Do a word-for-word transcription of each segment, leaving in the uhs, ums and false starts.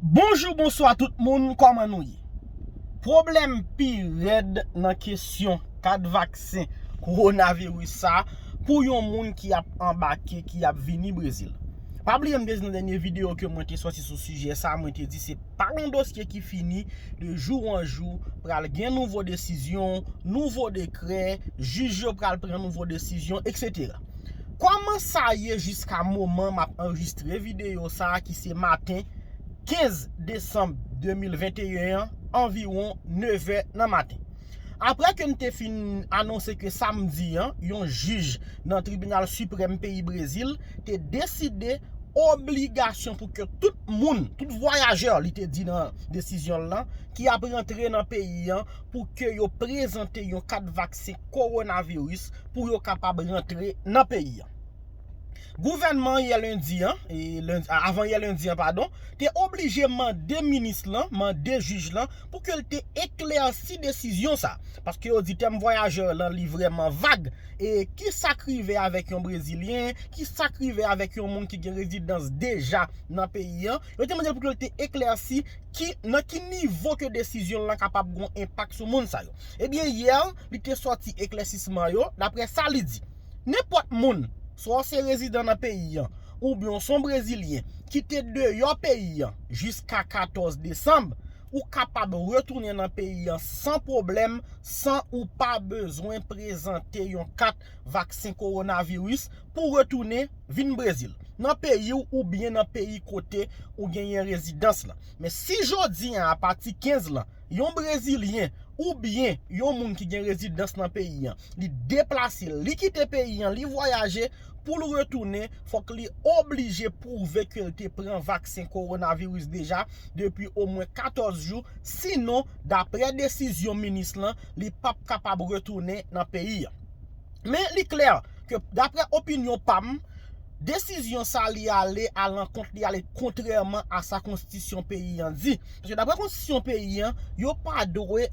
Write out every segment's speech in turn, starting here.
Bonjou, bonswa tout moun, kòman nou ye? Pwoblèm pi rèd nan kesyon kat vaksen kowonaviris sa pou yon moun ki ap anbake, ki ap vini Brezil. Pa bliye m te di nan dènye videyo ke mwen te sòti sou sijè sa, mwen te di se pa yon dosye ki fini, de jou an jou, pral gen nouvo desizyon, nouvo dekrè, jij yo pral pran nouvo desizyon, etsetera. Kòman sa ye jiska moman m ap anrejistre videyo sa a ki se maten kenz desanm de mil venteyen an, anviwon nevè nan maten. Apre ke m te fin anonse ke samdi an, yon jij nan Tribinal Siprèm peyi Brezil te deside obligasyon pou ke tout moun, tout vwayajè, li te di nan desizyon l lan, ki ap rantre nan peyi an, pou ke yo prezante yon kat vaksen kowonaviris pou yo kapab rantre nan peyi an. Gouvènman yè lendi an, e, lendi, a, avan yè lendi an, padon, te oblije mande minis lan, mande jij lan, pou ke l te eklèsi desizyon sa. Paske yo di tèm vwayajè lan, li vrèman vag. E ki sa k rive avèk yon Brezilyen? Ki sa k rive avèk yon moun ki gen rezidans deja nan peyi an? Yo te mande l pou ke l te eklèsi ki, nan ki nivo ke desizyon lan kapab gon enpak sou moun sa yo. Ebyen, yè, li te sòti eklèsisman yo, daprè sa li di. Nenpòt moun, swa w se rezidan nan peyi an, oubyen w se yon Brezilyen, ki te deyò peyi an jiska katòz desanm, ou kapab retounen nan peyi an san pwoblèm, san ou pa bezwen prezante yon kat vaksen kowonaviris pou retounen vin Brezil, nan peyi w oubyen nan peyi kote ou genyen rezidans lan. Men si jodi an, apati kenz lan, yon Brezilyen oubyen yon moun ki gen rezidans nan peyi an, li deplase, li kite peyi an, li vwayaje, pou l retounen, fòk li oblije pwouve ke l te pran vaksen kowonaviris deja depi omwen katòz jou, sinon, daprè desizyon minis lan, li p ap kapab retounen nan peyi an. Men li klè ke, daprè opinyon pa m, desizyon sa li ale alankont, li ale kontrèman a sa konstitisyon peyi an di. Paske daprè konstitisyon peyi an, yo pa dwe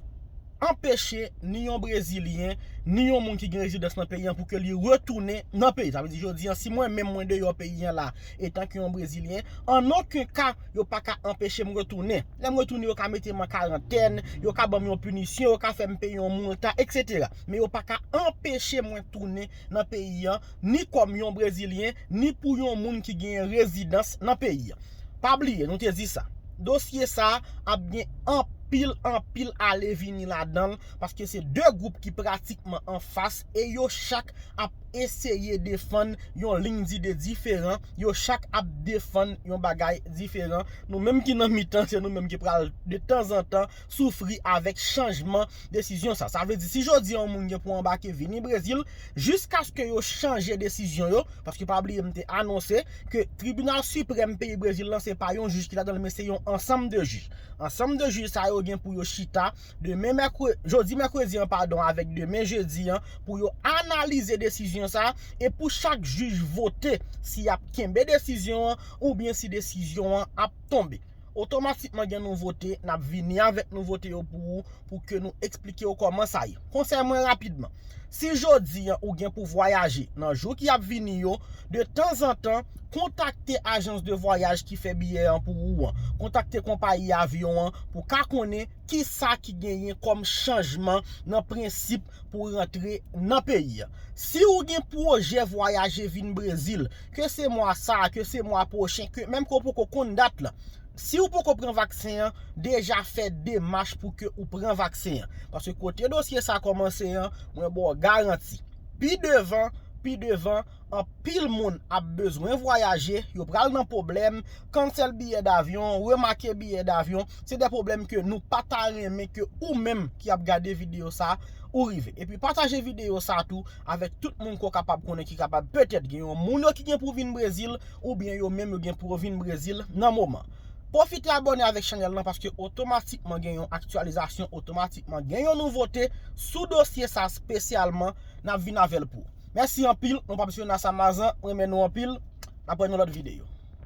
anpeche ni yon Brezilyen, ni yon moun ki gen rezidans nan peyi an pou ke li retounen nan peyi. Sa vle di, jodi an, si mwen menm mwen deyò peyi an la, etan ke yon Brezilyen, an okenn ka, yo pa ka anpeche m retounen. Lè m retounen, yo ka mete m an karantèn, yo ka ban m yon pinisyon, yo ka fè m peye yon milta, etsetera. Men yo pa ka anpeche mwen tounen nan peyi an, ni kòm yon Brezilyen, ni pou yon moun ki gen rezidans nan peyi an. Pa bliye, nou te di sa. Dosye sa ap gen anpil, anpil ale vini ladan l, paske se de gwoup ki pratikman anfas e yo chak ap eseye defann yon liy dide diferan, yo chak ap defann yon bagay diferan. Nou menm ki nan mitan, se nou menm ki pral de tanzantan soufri avèk chanjman desizyon sa. Sa vle di, si jodi an yon moun gen pou anbake vini Brezil, jiskaske yo chanje desizyon yo, paske pa bliye m te anonse ke Tribinal Siprèm peyi Brezil lan se pa yon jij ki ladan l, men se yon ansanm de jij. Ansanm de jij sa yo gen pou yo chita demen mèkre-, jodi mèkredi an, padon, avèk demen jedi an, pou yo analize desizyon sa, e pou chak jij vote si y ap kenbe desizyon an oubyen si desizyon an ap tonbe. Otomatikman gen nouvote, n ap vini avèk nouvote yo pou ou, pou ke nou eksplike w kòman sa ye. Konsèy mwen rapidman. Si jodi an ou gen pou vwayaje nan jou ki ap vini yo, de tanzantan, kontakte ajans de vwayaj ki fè biyè an pou ou an. Kontakte konpayi avyon an pou ka konnen kisa ki genyen kòm chanjman nan prensip pou rantre nan peyi a. Si ou gen pwojè vwayaje vin Brezil, ke se mwa sa a, ke se mwa pwochen, ke menm ke w poko konn dat la, si w poko pran vaksen an, deja fè demach pou ke ou pran vaksen an. Paske kote dosye sa kòmanse an, mwen ba w garanti. Pi devan, pi devan, anpil moun ap bezwen vwayaje, yo pral nan pwoblèm, kansèl biyè davyon, remake biyè davyon, se de pwoblèm ke nou pa ta renmen ke ou menm ki ap gade videyo sa, ou rive. Epi pataje videyo sa tou avèk tout moun ke w kapab konnen ki kapab petèt gen yon moun yo ki gen pou vin Brezil, oubyen yo menm yo gen pou yo vin Brezil nan moman. Pwofite abòne avèk chanèl lan paske otomatikman gen yon aktyalizasyon, otomatikman gen yon nouvote sou dosye sa espesyalman, n ap vin avè l pou ou. Mèsi anpil, non pa m se Yonas Amazan, mwen renmen nou anpil, n ap wè nan lòt videyo.